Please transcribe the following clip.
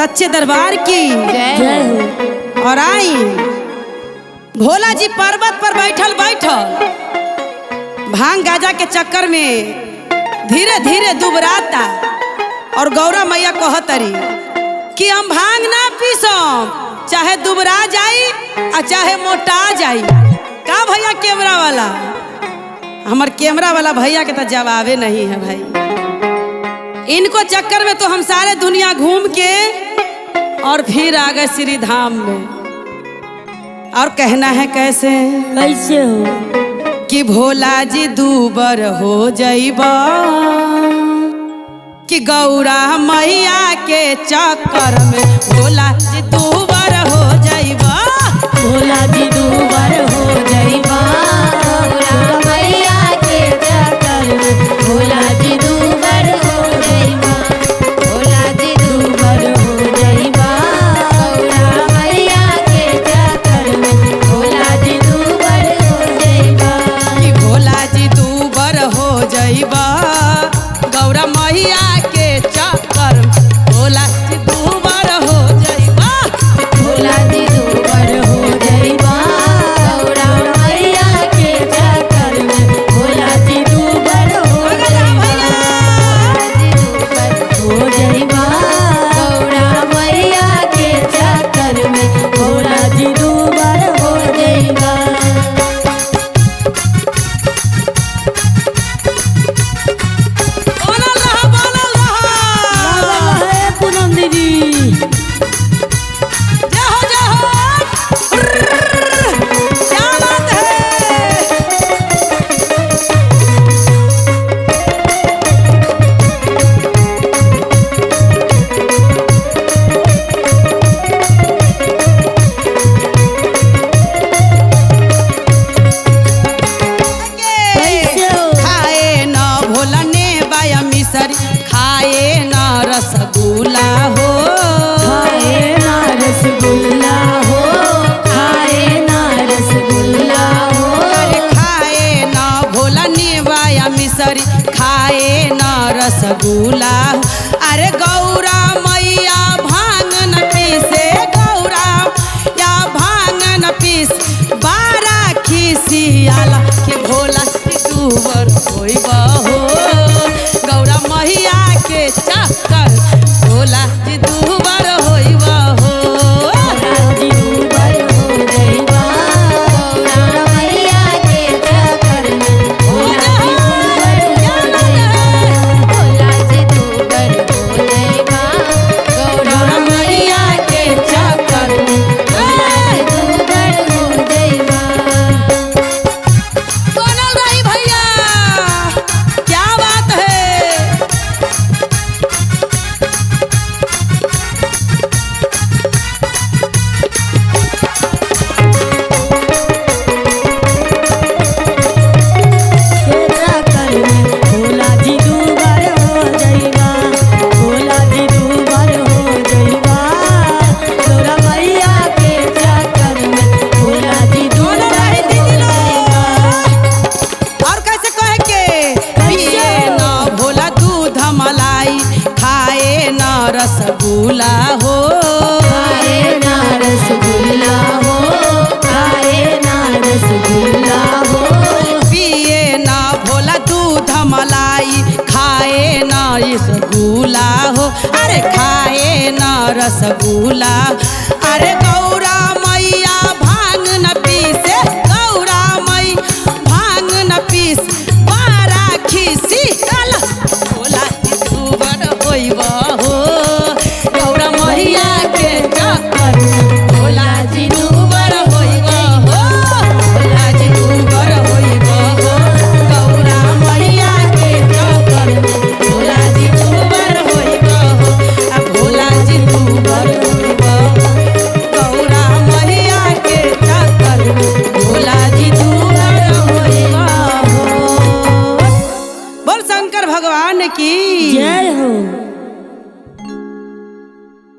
सच्चे दरबार की जय हो। और आई भोला जी पर्वत पर बैठल बैठल भांग गाजा के चक्कर में धीरे धीरे दुबराता और गौरा मैया कहतरी कि हम भांग ना पीसम, चाहे दुबरा जाई आ चाहे मोटा जाई। का भैया कैमरा वाला, हमार कैमरा वाला भैया के तो जवाबे नहीं है भाई। इनको चक्कर में तो हम सारे दुनिया घूम के और फिर आ गए श्री धाम में। और कहना है कैसे कैसे हो कि भोला जी दूबर हो जाइबा कि गौरा मैया के चक्कर में भोला जी दूबर हो जाइबा। भोला जी दूबर हो जाइबा, गौरा मैया के चक्कर में भोला जी दूबर हो जाइबा। भोला जी दूबर हो जाइबा, गौरा मैया के चक्कर में भोला जी दूबर हो जाइबा। कि भोला जी दूबर हो जाइबा गौरा मैया के चक्कर में भोला जी दूबर हो जाइबा। भोला जी दूबर हो जाइबा, गौरा मैया के चक्कर में भोला जी दूबर हो जाइबा। भोला जी दूबर हो जाइबा, गौरा मैया के चक्कर में भोला जी दूबर हो जाइबा। बनल रहा, बनल रहा। हे पूनम दीदी, जय हो, जय हो। क्या बात है। कैसे हो खाए न भोला ने बाया मिसरी, खाए न रसगुल्ला हो। खाए ना रसगुल्ला हो, खाए ना रसगुल्ला हो, अरे खाए न भोला ने बाया मिसरी, खाए न रसगुल्ला हो। अरे गौरा मैया भांग न पीसे, गौरा या भांग न पीस बारा खिसियाला के भोला दूबर होइबा हो। गौरा मैया के चक्कर भोला जी दूबर होइबा हो। भोला जी दूबर हो जाइबा, गौरा मैया के चक्कर में भोला जी दूबर हो जाइबा। भोला जी दूबर हो जाइबा, गौरा मैया के चक्कर में भोला जी दूबर हो जाइबा। बनल रही भैया, क्या बात है। के चक्कर में भोला जी दूबर हो जाइबा, भोला जी दूबर हो जाइबा, गौरा मैया के चक्कर में भोला जी बनल दूबर रही हो दीदी जाइबा। लोग। और कैसे कहे के पिए न भोला दूध मलाई, खाए न रसगुल्ला हो। खाए ना रसगुल्ला हो, खाए ना रसगुल्ला हो, पिए न भोला दूध मलाई, खाए न रसगुल्ला हो। अरे खाए न रसगुल्ला। अरे गौरा